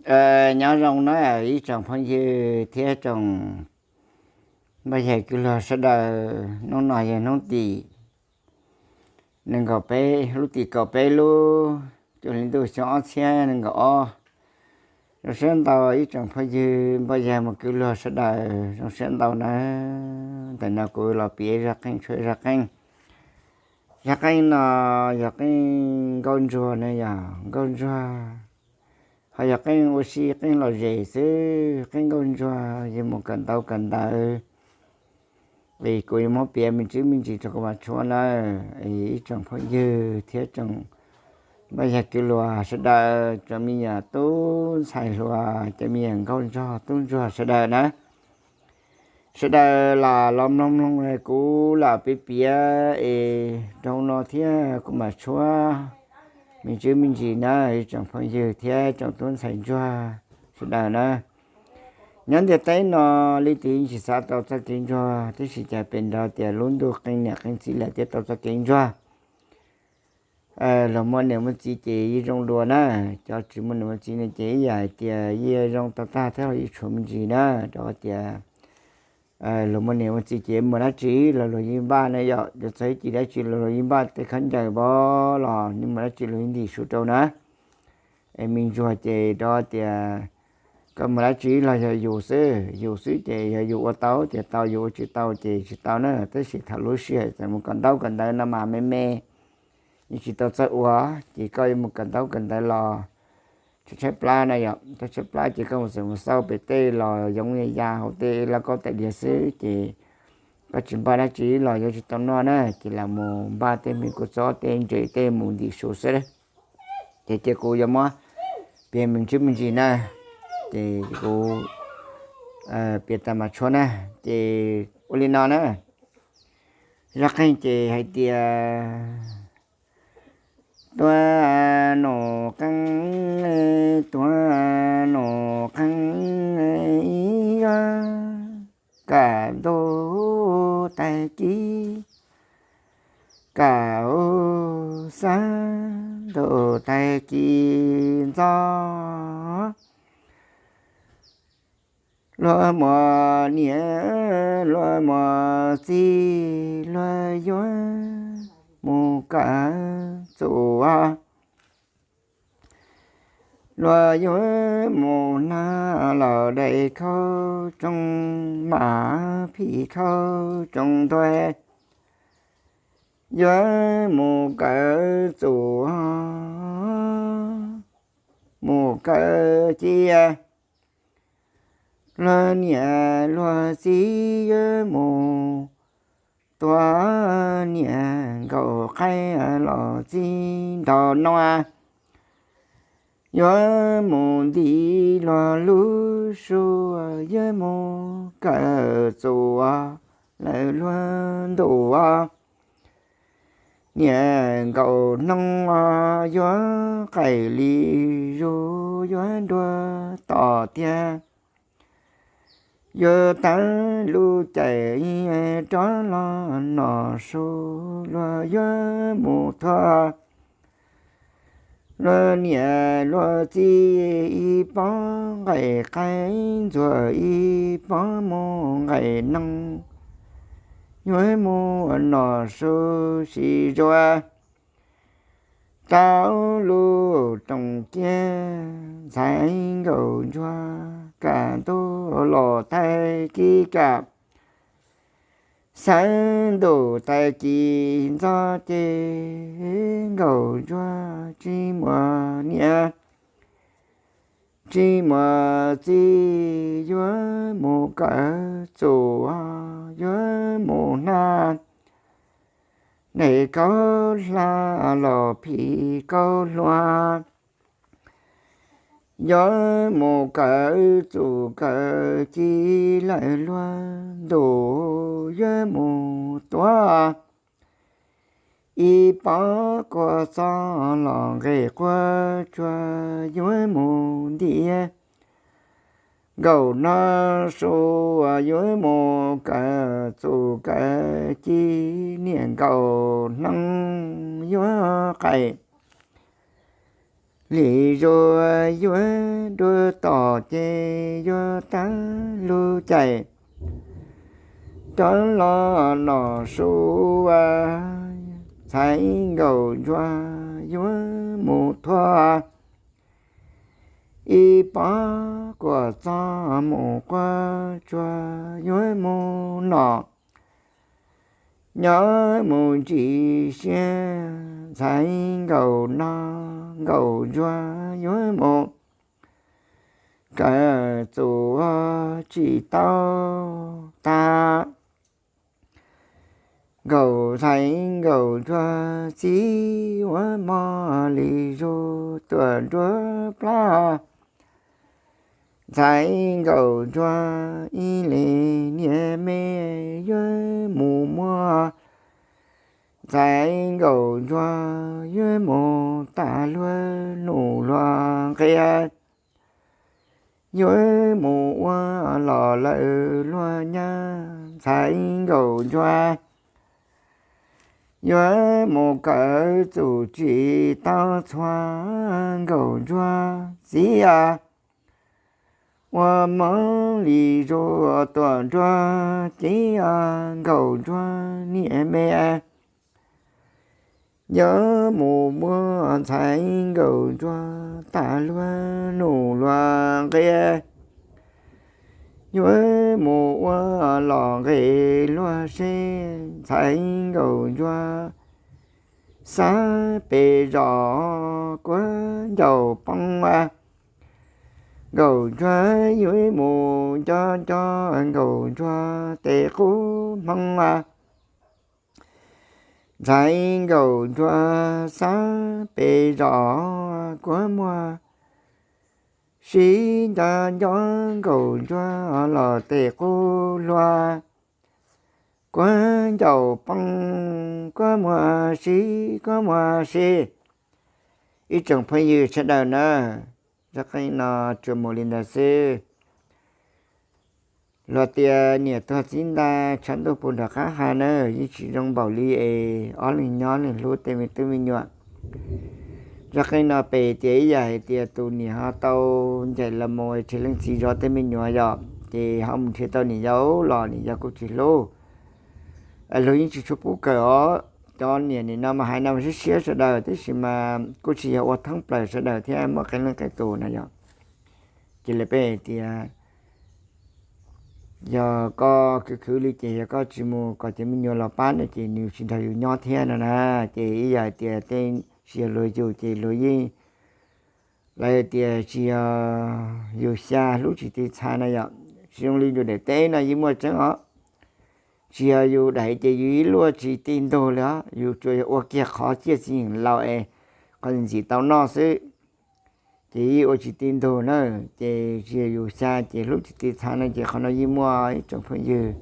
Nyob zoo na ib tsoom phooj ywg thiab tsoom npaj yag kwv luag sawv daws, hnub no yog hnub tim nees nkaum peb, lub tim kaum peb lub cuaj hli ntuj xyoo ob txhiab nees nkaum ob. Zoo siab ntau ib tsoom phooj ywg npaj yag mus kwv luag sawv daws, zoo siab ntau na. Ntawm no kuv los piav zaj qeej tshuab zaj qeej. Zaj qeej no yog qeej nkauj ntsuag na, yog nkauj ntsuag, ho yog qeej ua si qeej lom zem xwb, qeej nkauj ntsuag yog mus kawm ntau kawm ntawv. Es kuv yuav muab piav me ntsis me ntsis rau kuv mam tshuab na. Ib tsoom phooj ywg thiab tsoom npaj yag kwv luag sawv daws, tsoom me nyuam tub ntxhais hluas, cov me nyuam nkauj ntsuag tub ntsuag sawv daws na, sawv daws lam los mloog mloog kuv lam piav piav es rau no thiab kuv mam tshuab me ntsis me ntsis na, ib tsoom phooj ywg thiab tsoom tub ntxhais ntsuag sawv daws na. Nyob ntiaj teb no leej twg tsis xav tau txoj kev ntsuag, tab sis cas pem nrog tias lub ntuj qee niam qee txiv lawm thiaj tau txoj kev ntsuag. Luag muaj niam muaj txiv ces yeej zoo dua na, cov tsis muaj niam muaj txiv no ces ib yam hais tias yeej zoo tag tag thiab los yeej tshuav me ntsis na, rau qhov tias luag muaj niam muaj txiv ces mus dab tsi los luag yeej npaj na yom, yuav txog ib cim dab tsi los luag yeej npaj tej khaub ncaws pov los yeej mus dab tsi luag yeej ntim su rau na. Es me ntsuag ces rau tias koj mus dab tsi los yog yus xwb, yus xwb ces yog yus ua tau ces tau, yus ua tsis tau ces tsis tau na. Tab sis thaum lub sij hawm txawm mus kawm ntaub kawm ntawv no mas me me, yeej tsis tau txawj ua, ces koj yuav mus kawm ntaub kawm ntawv los tshaib tshaib plab na yom, tshaib tshaib plab ces koj mus xav mus xauj pem tej los yoov ya ya hauv tej lauj kaub tais diav xwb ces koj tsis npaj dab tsi los yuav tsis tau noj na, ces lam mus npaj tej me kua txob tej ntses tej mus ntim su xwb. Ces cia kuv yuav muab piav me ntsis me ntsis na, ces kuv piav tas mas tshuab na, ces ua li no na. Zaj qeej ces hais tias tuaj num qeej, tuaj num qeej ib yam kam ntuj tag kis, kam u xab ntuj tag kis ntxo. Luag muaj niam luag muaj txiv, luag yuav mus kawm txuas, luag yuav mus nag los dai khau tsoo, mam phim khau tsoo ntuag, yuav mus kawm txuas, mus kawm cia. Luag niam luag txiv yuav mus tua niam nkaum qaib los txij nto no, yuav mus ntim luag lub su, yuav mus kawm txuas lawm luag ntuj. Niam nkaum hnub yuav qaim li zus, yuav nruag tom tiag, yuav teev lub caij rov los nom su, luag yuav mus thuam. Luag niam luag txiv ib pob nqaim qaib ntxuag ib pob mus nqaim noog, yuav mus nom su sis zuag rau lub rooj kiag ntxhais nkaum ntsuag kam ntuj los tag kis kam xav ntuj tag kis ntxo ces nkaum ntsuag tsis muaj niam tsis muaj txiv yuav mus kawm txuas, yuav mus nag nqaim kaub hla los phim kaub hluas, yuav mus kawm txuas kawm ci lawm luag ntuj, yuav mus tuav ib pob kua txob los nqaim quaj tsuag, yuav mus ntiav nkaum no su, yuav mus kawm txuas kawm ci niam nkaum hnub yuav qaim Li zuag yuav dua tom ces yuav tag lub caij, cov los nom su ua. Ntxhais Nkaum Ntsuag yuav mus thuaj ib pob kuam txob mus quaj tsuag yuav mus nom. Nyob mus ntsis siab ntxhais Nkaum no, Nkaum Ntsuag yuav mus kawm txuj tsis tau tag. Nkaum ntxhais Nkaum Ntsuag txiv ua mog li zus tuam nruab plab. Ntxhais Nkaum Ntsuag ib leeg niam me yuav mus muaj. Ntxhais Nkaum Ntsuag yuav mus tas luag num luag nqia. Yuav mus ua los lawm luag nyab ntxhais Nkaum Ntsuag. Yuav mus kawm txuj tsis tau txhua Nkaum Ntsuag txiv a. Ua mog li zus tuam nruab txiv a, Nkaum Ntsuag niam me. Yuav mus muaj ntxhais Nkaum Ntsuag tas luag num luag nqia. Yuav mus ua los nqe luag seb ntxhais Nkaum Ntsuag xab pes zos kuab ncaus poob a. Nkaum Ntsuag yuav mus nco nco Nkaum Ntsuag tes qub hmoob a. Ntxhais Nkaum Ntsuag xab pes zos kuab muag sib nco nco Nkaum Ntsuag los tes qub hlua kuab ncaus poob kuab muag sib kuab muag sib. Ib tsoom phooj ywg sawv daws na, zaj qeej no tsuas mus li ntawd xwb. Luag tias niam tuag txiv ntag, tshav ntuj puv nram qab ha na, yeej tsis zoo npaum li es ob leeg nyob leej hlub tej me tub me nyuam. Zaj qeej no pem tias ib yam hais tias tus niam ho tau ncaim los mus tseg leej txiv zov tej me nyuam yom, ces ho mus nrhiav tau niam yau los niam yau kuj tsis hlub. Luag yeej tsis tshua pub kawm os. Cov niam nim no mas hais no mas siab siab sawv daws, tab sis mas kuj tsis yog ua thoob plaws sawv daws thiab muaj qee leej qee tus na yom. Ces lawv peb hais tias yog koj khwv khwv li ces yog koj tsis mus kom cov me nyuam los pab no ces nws tsis nrog yus nyob thiab no na. Ces ib yam hais tias tej tsis yog luag yug ces luag yeej, lawv tias tsis yog yus xya hlub tsis ti txha na yom. Tsis zoo li yus daim teb no yeej muaj tseeb os. Tsis yog yus daim ces yus ib luaj tsis ti ntug li os, yus tsuas yog ua kiag qhov ciaj txiv yeem laus es qhov ntxim tau noj xwb. Ces yeej ua tsis ti ntug na, ces tsis yog yus xya ces hlub tsis ti txha no ces qhov no yeej muaj ib tsoom phooj ywg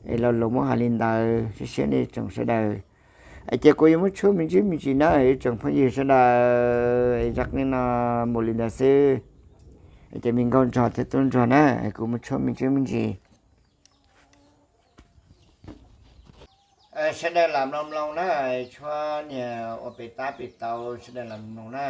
es lo lus muab hais li ntawd, siab siab nej tsoom sawv daws. Ces kuv yuav muab tshuab me ntsis me ntsis na ib tsoom phooj ywg sawv daws, es zaj qeej no mus li ntawd xwb. Ces me nkauj nraug thiab tub nraug na, kuv muab tshuab me ntsis me ntsis. Sawv daws lam mloog mloog na, tshuab niag ua pem tab pem tau, sawv daws lam mloog na.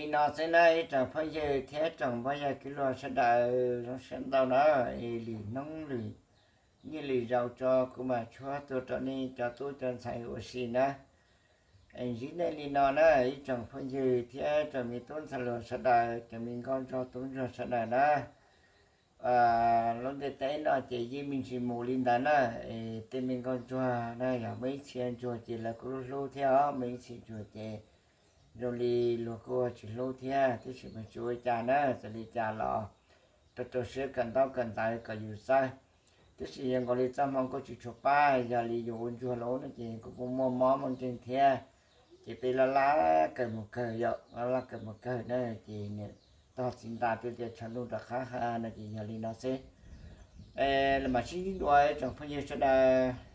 Li no xwb na ib tsoom phooj ywg thiab tsoom npog yawg kwv luag sawv daws, zoo siab ntau na. Es lwm hnub lwm nyiaj lwm zaus tso kuv mam tshuab tuaj rau nej cov tub cov ntxhais ua si na. Es ntsib nej li no na ib tsoom phooj ywg thiab tsoom me tub ntxhais hluas sawv daws, cov me nkauj ntsuag tub ntsuag sawv daws na. Lub ntiaj teb no ces yeej me ntsis mus li ntawd na. Es tej me nkauj ntsuag na yog muaj ib txhia ntsuag ces lawv kuj hlub hlub thiab os, muaj ib txhia ntsuag ces zoo li luag kuj tsis hlub thiab. Tiam sis mas tsis ua cas na, txawm li cas los rau rau siab kawm ntaub kawm ntawv kom yus txawj. Tiam sis yog nkaus li txoj hmoo kuj tsis tshua pab, yog li yus ua ntsuag lawm no ces kuj muaj mob muaj nkeeg thiab. Ces peb laj laj kawm mus kawg, yog laj laj kawm mus kawg na, ces niam tog txiv ntais tej tias tshav ntuj rov qab ha no ces yog li no xwb. Es mam sib ntsib dua ib tsoom phooj ywg sawv daws.